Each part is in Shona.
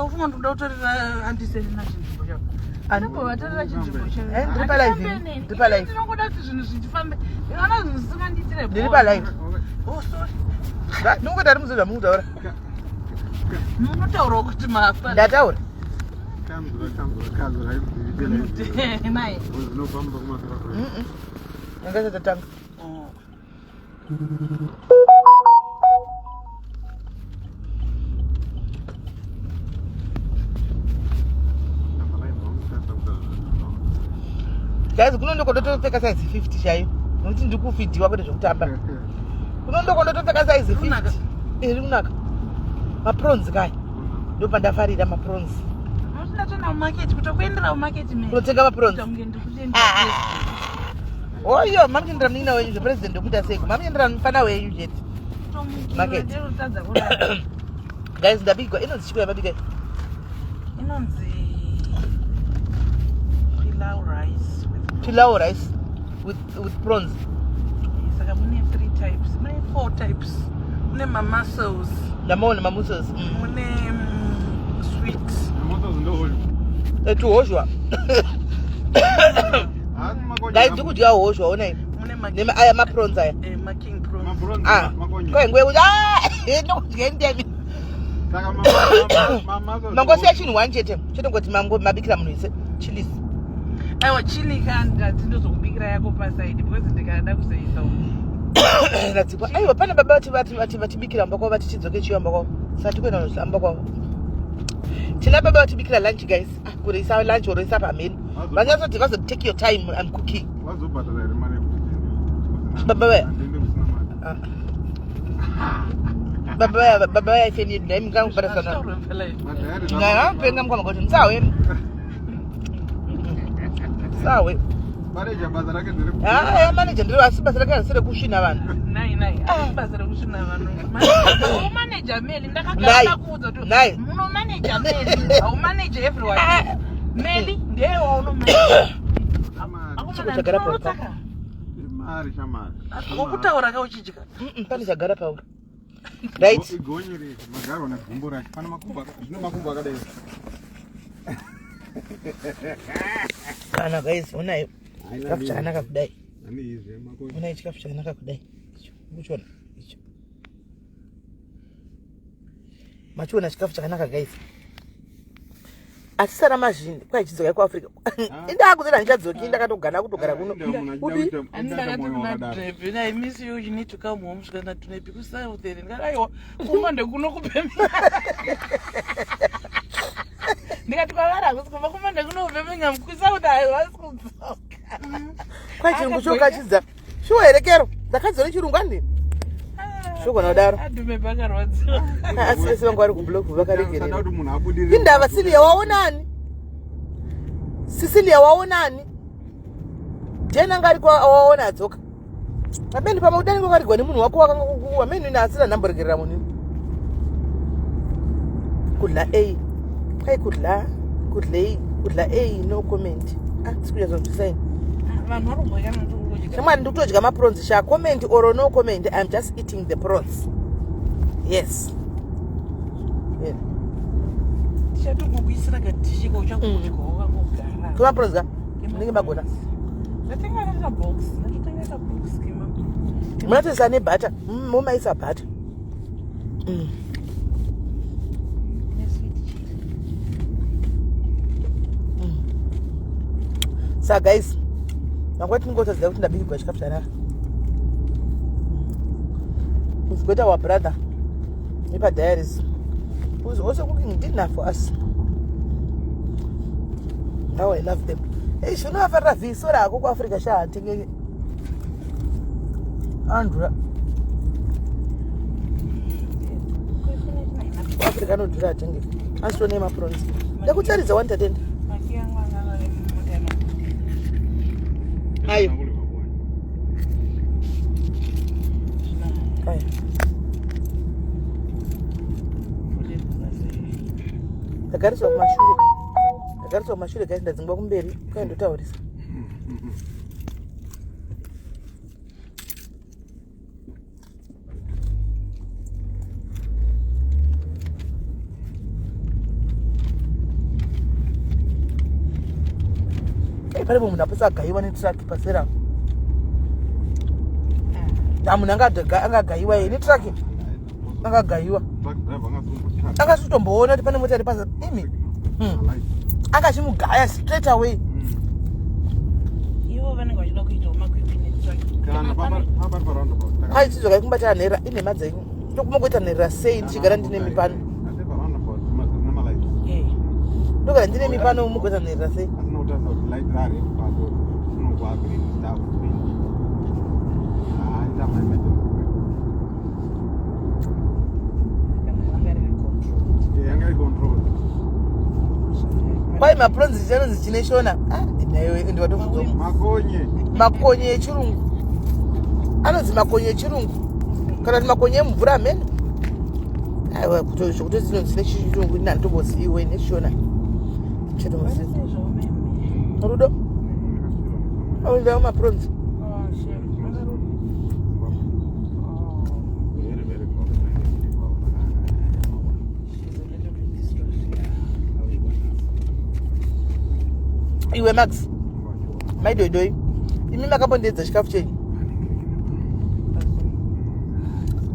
Ufunga ndoda kutorera andiselina chinzvimbo chako. Andombovatorera chinzvimbo chavo. Eh, ndiri pa live. Ndiri pa live. Ndinongoda kuti zvinhu zvichifambe. Ndinoona zvinhu zvisingandiitire. Ndiri pa live. Oh, sorry. Ndinongoda ari muziva zvamukutaura. Munotaurawo kuti mafa. Ndataura. Naye. Yanga isati Oh. Guys, kuno ndiko ndotopfeka size 50 chaiyo nokuti ndiri kufidhiwa kwete zvekutamba. Kuno ndiko ndotopfeka size 50. Iri kunaka. Maprons kai. Ndopandafarira maprons. Kunotenga maprons. Oyo mamuchendera munin'ina wenyu zvepresident ndokuita seiko mamuchendera mufana wenyu chete. Market. Guys ndabigwa inonzi chiko yamabika Inonzi pilau rice with pilau rice with prawns. Saka mune three types, mune four types. Mune mamussels. Ndamaona mamussels. Mune sweet. Eh, tuhozhwa. Guys ndikudya hozhwa onai. Nema aya maprons aya. Eh, ma king prawns. Ah. Kwa nguwe kuti ah ndokudya ndemi. Mangosiya chinhu one chete. Chete ngoti mango mabikira munhu wese chilies. Aiwa chili ka ndozokubikira yako paside because ndikada kuzoisa. Radzikwa. Aiwa pane baba vati vati vati vatibikira mumba kwavo vati chidzoke chiyo mumba kwavo. Saka tikuenda kunodya mumba kwavo. Tina baba vatibikira lunch guys. Ah, kureisa lunch or isa pamheno. Vanyatsoti vazo take your time I'm cooking. Wazobhadhara here mari yekuti Baba vaya. Ah. Baba vaya baba vaya ifeni yedu naimi ngangubhadhara sana. Ngavapenga mukoma kuti musawe. Sawe. Manager basa rake ndere Ah, manager ndiro asi basa rake harisi rekusvina vanhu. Nai nai, asi basa rekusvina vanhu. Manager, manager Meli, ndakagara kuudza kuti Nai. muno manager Meli, au manager everyone. Meli ndiye wauno manager. Chiko chagara pauri pako. Mari shamari. Ukutaura ka uchidya. Pane chagara pauri. Right. Igonye re magarwa negumbo rake. Pane makumbo zvino makumbo akadai. Kana guys, onai chikafu chakanaka kudai. Onai chikafu chakanaka kudai. Icho, ukuchiona icho. Machiona chikafu chakanaka guys. Asi sara mazhinji kwai chidzokai kuAfrica. Indaa kuzoti handichadzoki ndakatogara kutogara kuno. Kudi I miss you, you need to come home zvikana tunepi kuSouth here. Ndikati aiwa kumba ndekuno kuBirmingham. Ndikati kwavari hakusi kumba kumba ndekuno kuBirmingham kuSouth havasi kudzoka. Kwai chirungu chokachidza. Shuwa here kero? Ndakadzora nechirungu andi. Shogona kudaro. Adume pakarwadziwa. Asi vese vangu vari kublock vakaregerera. Indava Cecilia waonani? Cecilia waonani? Jane anga ariko waona adzoka. Ameni pamwe kudani kwakarigwa nemunhu wako wakanga kukuwa ameni ine asina ndamboregerera munhu. Kudla A. Kwai kudla kudlei kudla A no comment. Ah, sikunyazonzwisisa ini. Vanhu vari kubhoikana kuti Shamwari ndikutodya maprons sha comment or no comment I'm just eating the prawns. Yes. Yeah. Tichatokukuisira kadhishi kauchakudya wakangogara. Kema prawns ka? Munenge magona. Ndatenga kabox. Ndatotenga kabox kema. Munatoisa nebutter. Momaisa butter. Nesweet chili. Sa guys, mangwana tinongotoziva kuti ndabikirwa chikafu chakanaka. We've got our brother Nipa Diaries who's also cooking dinner for us. How I love them. Hey, unovafarira viso rako kuAfrica sha hatengeke. Andura. KuAfrica anodhura hatengeke. Asi tone maprons. Ndakutaridza wani tatenda. Ayo. Ayo. Ndagariswa kumashure. Ndagariswa kumashure guys ndadzingwa kumberi. Kwai ndotaurisa. Pane munhu apesa agaiwa netruck pasera. Ah, munhu angagaiwa here netruck? Angagaiwa. Akasitomboona kuti pane mota iri pasa imi. Akachimugaya straight away. Ivo vanenge vachida kuitawo makwikwi netruck. Kwai chizvokai kumbatana nherera inhema dzenyu. Tokumokuita nherera sei ndichigara ndine mipano? Ndogara ndine mipano mugoita nherera sei? Kwai mapronzi chanonzi chine shona. Ah, nayo ndiwatofunga. Makonye. Makonye echirungu. Anonzi makonye echirungu. Kana kuti makonye emumvura amene. Aiwa zvekuti dzinonzi nechirungu ini handitomboziviwe neshona. Chitomuzivi. Rudo. Aunzawo mapronzi. Iwe Max, maidoidoi, imi makambondiedza chikafu chenyu?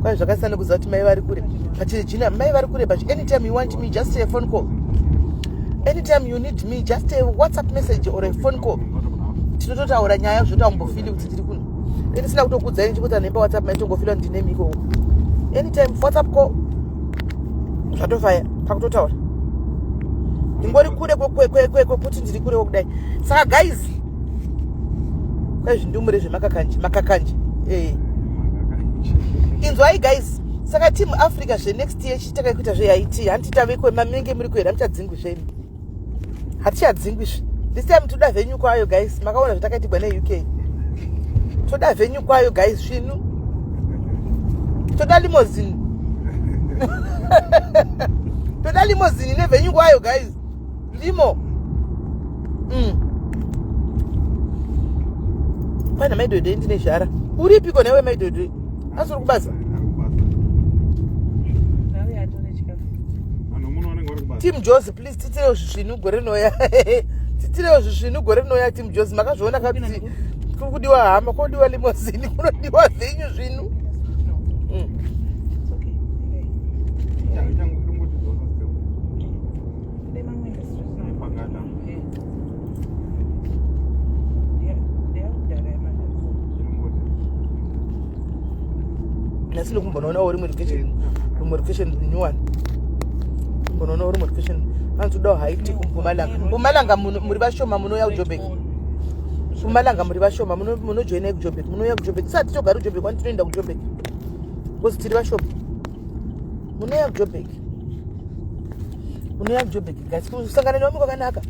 Kwai zvakasiyana nekuziva kuti mai vari kure. But Regina, mai vari kure, but anytime you want me, just a phone call. Anytime you need me, just a WhatsApp message or a phone call. Tinototaura nyaya zvoti aumbofili kuti ndiri kuno. Ndisina kutokuudzai ndichikuti nemba WhatsApp maitongofila ndine miko. Anytime WhatsApp call zvatofaya pakutotaura. Ndingori kure kwekuti ndiri kure kudai. Saka guys, kwai zvindumure zvemakakanje, makakanje. Eh. Inzwai guys, saka team Africa zve next year chitaka kuita zve IT, hanti tave kwemaminge muri kuera muchadzingwi zvenyu. Hatichadzingwi zve. This time toda venue kwayo guys, makaona zvatakaitigwa neUK. Toda venue kwayo guys, svinu. Toda limousine. Toda limousine nevenue kwayo guys. Limo. Pana maidodoi ndine zhara. Uripiko newe maidodoi? Asi uri kubasa? Team Jozi please titirewo zvisvinu gore rinoya. Titirewo zvisvinu gore rinoya Team Jozi makazviona kuti kuri kudiwa hama, kodiwa limousine, kunodiwa venue zvinu. Nhasi ndikumbonoonawo rimwe location, rimwe location new one. Kumbonoonawo rimwe location. Hanzi udawo haiti kuMpumalanga. Mpumalanga muri vashoma munouya kuJoburg. Mpumalanga muri vashoma munojoina kuJoburg, munouya kuJoburg. Tisati togara kuJoburg, kwani tinoenda kuJoburg. Because tiri vashoma. Munouya kuJoburg. Munouya kuJoburg guys. Kusangana nevamwe kwakanaka.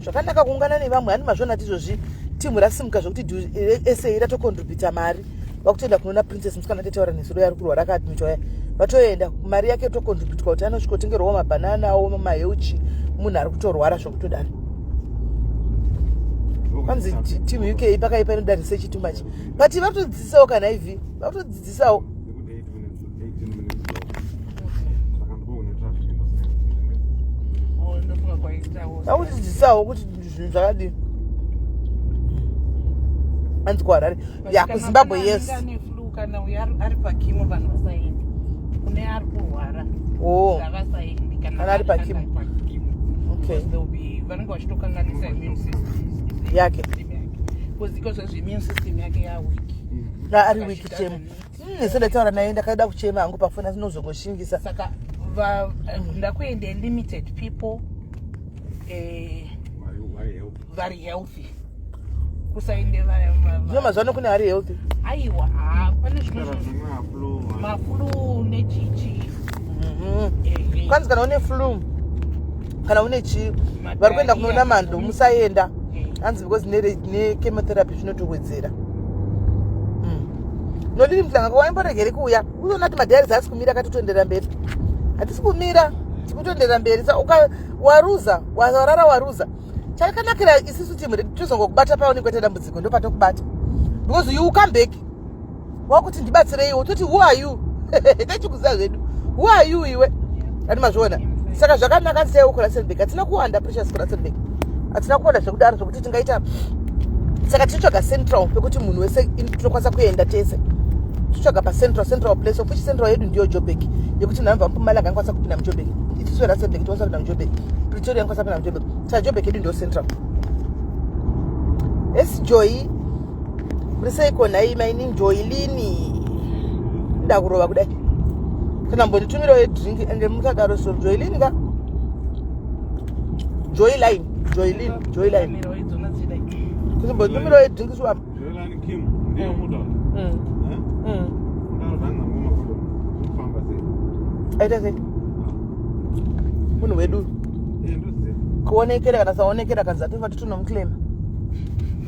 Zvakanaka kuungana nevamwe. Hani mazviona tizvozvi timu rasimuka zvekuti SA ratocontributa mari. Vakutoenda kunoona Princess musikana tetaura nesoro yari kurwara akaadmitwa ya. Vatoenda mari yake tocontributwa kuti anosvikotengerwawo mabanana awo maheuchi munhu ari kutorwara zvekutodaro. Kwanzi team UK pakaipa inoda research too much. But vatodzidzisawo kana IV. Vatodzidzisawo. Vakudzidzisawo kuti zvinhu zvakadii. Anzi kuHarare. Ya kuZimbabwe yes. Kana uyo ari pachemo vanhu vasaendi. Kune ari kurwara. Oh. Ngavasaendi kana ari pachemo. Okay. Vanenge vachitokanganisa immune system yake. Because iko zvezvo immune system yake ya weak. Na ari weak chemo. Ndataura naye ndakada kuchema hangu pafoni asi ndinozongoshingisa. Saka ndakuende limited people vari healthy. Kusaende Zvino mazuva ano kune ari healthy. Aiwa, pane zvimwe maflu nechichi. Kwanzi kana une flu kana une chi vari kuenda kunoona mando musaenda. Hanzi because nechemotherapy zvinotowedzera. Nodini Mhlanga waimboregeri kuuya unoona kuti madiaries haasi kumira akatotoenderera mberi. Hatisi kumira tikutoenderera mberi. Saka waruza warara waruza. Chakanakira isusu timu tozongokubata paunenge waita dambudziko ndopatokubata. Because you come back wakuti ndibatsireiwo toti who are you? Techikuziva zvedu. Who are you iwe? Ati mazviona. Saka zvakanaka sei kuRustenburg. Hatina kuwanda Precious kuRustenburg. Hatina kuwanda zvekudaro zvekuti tingaita. Saka tinotsvaga central pekuti munhu wese tinokwanisa kuenda tese. Tinotsvaga pacentral, central place of which central yedu ndiyo Joburg, yekuti nhanobva Mpumalanga anokwanisa kupinda muJoburg, itisu Rustenburg tinokwanisa kupinda muJoburg, Pretoria anokwanisa kupinda muJoburg. Saka Joburg yedu ndiyo central. Esi Joy, muri seiko nhai maini Joy lini? Ndakurova kudai kana mbonditumirawo yedrink ende musadaro. So Joy lini ka, Joy line, Joy lini, Joy line, kuti mbonditumirawo yedrink shuwa. Joy Kim ndiye muda. Eh? Mm. Kudaro danga ngoma kudo. Kufamba sei? Aita sei munhu wedu? Eh, ndoziva. Kuonekera kana saonekera kanzi atofa, totonomuclaima,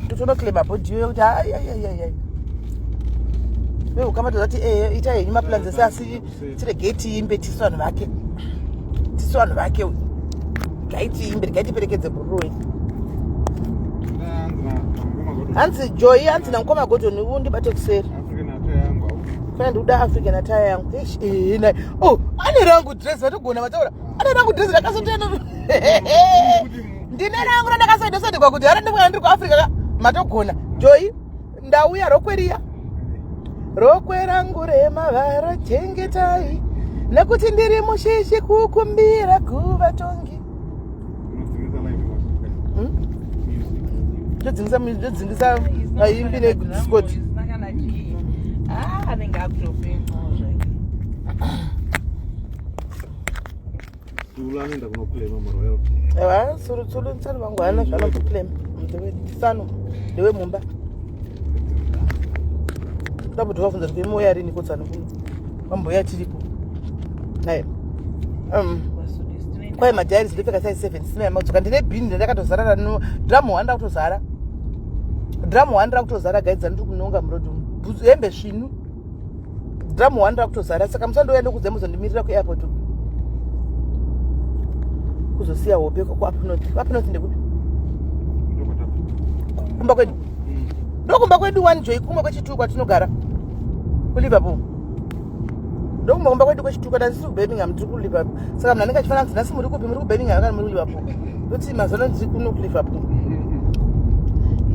totonoclaima body iyoyo kuti aiaiaiai veukama tozati ehe, itai henyu maplans ese, asi tiregei tiimbe tisu vanhu vake, tisu vanhu vake uyu. Regai tiimbe, regai tiperekedze bhururu wedu. Hanzi na ngoma godo. Hanzi Joy, hanzi namukoma Godon, undibate kuseri. African attire yangu au. Fana ndikuda African attire yangu. Eish, eh, nai. Oh, ane rangu dress, vatogona vataura. Ane rangu dress rakasotena. Ndine rangu randakasoendesendekwa kuti hara ndimwana ndiri kuAfrica ka. Matogona. Joy, ndauya rokweriya. Rokwe rangu remavara chengetai. Nekuti ndiri mushishi kukumbira kuvatongi. Unodzimisa live mashuka. Hmm? Ndodzingisa, ndodzingisa vaimbi neDiscord. Anenge akutopenga zvake. Sulu anoenda kunoclaima maroyalty. Ewa, suru sulu nsano vangu hana zvanokuclaim. Ndewetsano, ndewemumba. Ndabuti vabvunza kuti imouya rini kotsano kuno. Vamboya tiripo. Naye. Kwai madiaries ndopfeka size 7 sina yamadzoka. Ndine bhini ndakatozara rano drum 1 rakutozara. Drum 1 rakutozara guys, ndiri kunonga muroad umu. Bhutsu, hembe svinu. Drum 1 rakutozara, saka musandouya ndokudza muzondimirira kuairport uku. Kuzosiya hope ku up north. Up north ndekupi? Ndokwatapa. Kumba kwedu. Ndokumba kwedu one Joy, kumwe kwechitu kwatinogara kuLiverpool, ndokumba kumba kwedu kwechitu. Kana ndisiri kuBirmingham, tiri kuLiverpool. Saka munhu anenge achifanira kunzi, nhasi muri kupi? Muri kuBirmingham kana muri kuLiverpool? Ndoti mazuva ano ndiri kuno kuLiverpool.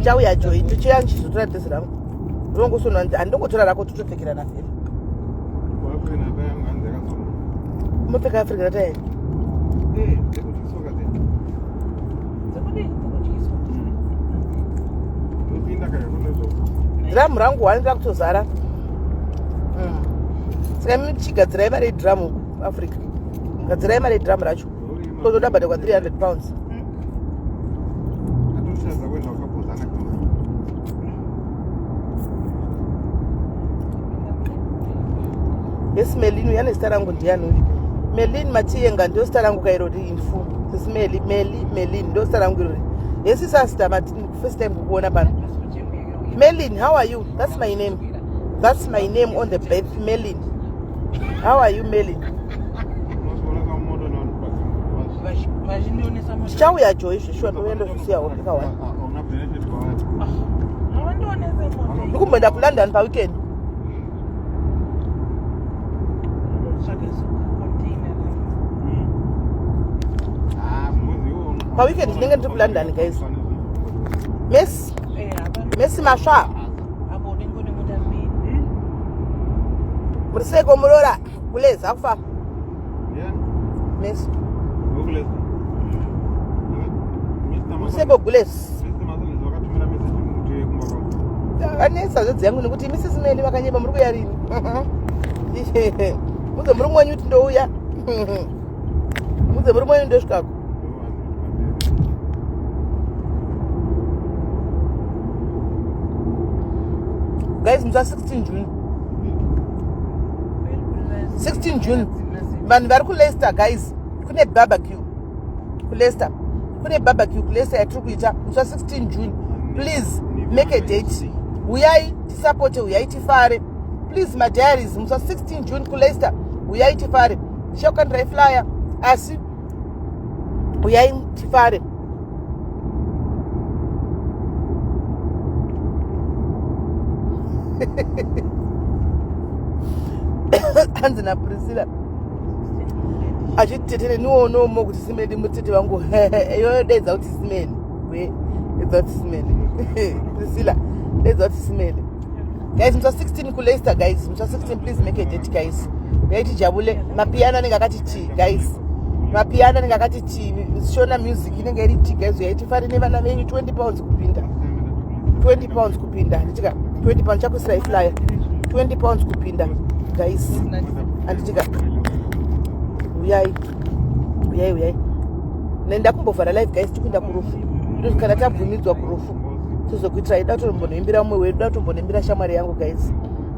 Chauya Joy, tichiya ndichizotora dhezi rangu rinongosonwa, handingotora rako, totopfekerana vhele. African attire yangu hanzi yakasonwa. Mopfeka African attire? Eh, ndekuti soka dze. Dzekudii? Dzekudyiswa. Ndopinda kaya kunozvo. Dhiramu rangu one rakutozara. Saka imi chigadzirai mari yedhiramu uku Africa, gadzirai mari yedhiramu racho, tozoda bhadharwa £300. Atoshaza kuenda wakapozana kana. Yes, Melin uyu ane zita rangu. Ndiani uyu? Melin Matiyenga, ndio zita rangu kairori in full. Sisi Meli, Meli, Melin, ndio zita rangu irori. Yes, sister, first time kukuona pano. Melin, how are you? That's my name, that's my name on the birth. Melin, how are you, Melin? Unozoona kamoto nevanhu. Vachindionesa moto. Tichauya Joy, zveshuwa, ndoenda zvisiya hope kawani. Hauna benefit kwavari. Avandionese moto. Ndikumboenda kuLondon paweekend. Ndotsvaga container. Ah, mwezi iwo. Paweekend ndinenge ndiri kuLondon, guys. Messi. Eh, hapana. Messi masva. Apo unenge une mota mbiri. Muri seiko murora kuleza kufa? Yeah. Messi. Googles. Mr. Muri seiko gules? Mr. Masones vakatumira message kuti kumba kwavo. Vanetsa zvedzi yangu nekuti Mrs Meli vakanyeba, muri kuya rini? Muze muri mwenyu kuti ndouya, muze muri mwenyu ndosvikako. Guys, musi wa16 June, 16 June, vanhu vari kuLeicester, guys, kune barbecue kuLeicester, kune barbecue kuLeicester yatiri kuita musi wa16 June. Please make a date, uyai tisapote, uyai tifare. Please, madiaries, musi wa16 June kuLeicester, uyai tifare. Ndichakukandirai flyer, asi uyai tifare. Hanzi naPriscilla achiti, tete, neniwonomo kuti simeni mutete vangu, yodeedza kuti simeni. Gwe edza kuti simele. Priscilla, edza kuti simele. Guys, musi 16 kuLeicester, guys. Musi 16, please make a date, guys. Uyai tijabule. Mapiano anenge akati ti, guys. Mapiano anenge akati ti, Shona music inenge iri ti, guys. Uyai tifare nevana venyu. £20 kupinda. £20 kupinda. Handitika £20 chakuisirai flyer. £20 kupinda, guys. Handitika. Uyai. Uyai, uyai. Nenda kumbovhara live, guys, tikuenda kurufu. Kana tabvumidzwa kurufu tozokuitirai. Da kutombonoimbira umwe wedu, da kutombonoimbira shamwari yangu, guys,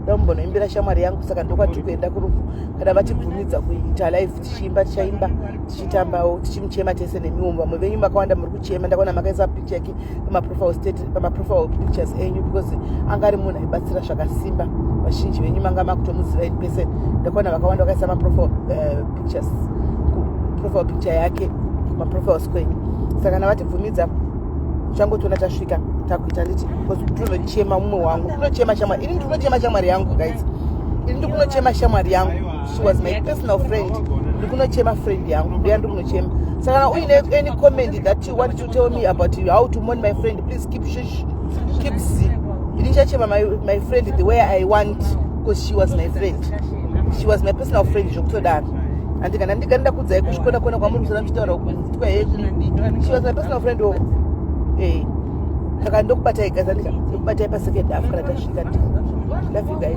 da kumbonoimbira shamwari yangu. Saka ndokwatiri kuenda kurufu. Kana vatibvumidza kuita live tichiimba, tichaimba, tichitambawo, tichimuchema tese nemiwo. Vamwe venyu makawanda muri kuchema. Ndakaona makaisa picture yake pamaprofile state, pamaprofile pictures enyu, because anga ari munhu aibatsira zvakasimba. Vazhinji venyu manga makutomuziva in person. Ndakaona vakawanda vakaisa maprofile pictures, profile picture yake kumaprofiles kwenyu. Saka kana vatibvumidza, uchangotoona tasvika takuita nditi, because tinochema mumwe wangu, tinochema shamwari. Ini ndinochema shamwari yangu, guys. Ini ndikunochema shamwari yangu. She was my personal friend. Ndikunochema friend yangu, ndoya ndikunochema. Saka kana uine any comment that you want to tell me about how to mourn my friend, please keep shush, keep z. Ini ndichachema my friend the way I want, because she was my friend, she was my personal friend zvokutodaro. Handi kana ndigari ndakudzai kusvikona kona kwamuri kusana muchitaura kutwa. She was my personal friend wo. Eh, saka ndokubatai, guys. Andika ndokubatai pasecond half kana tasvika. Love you guys.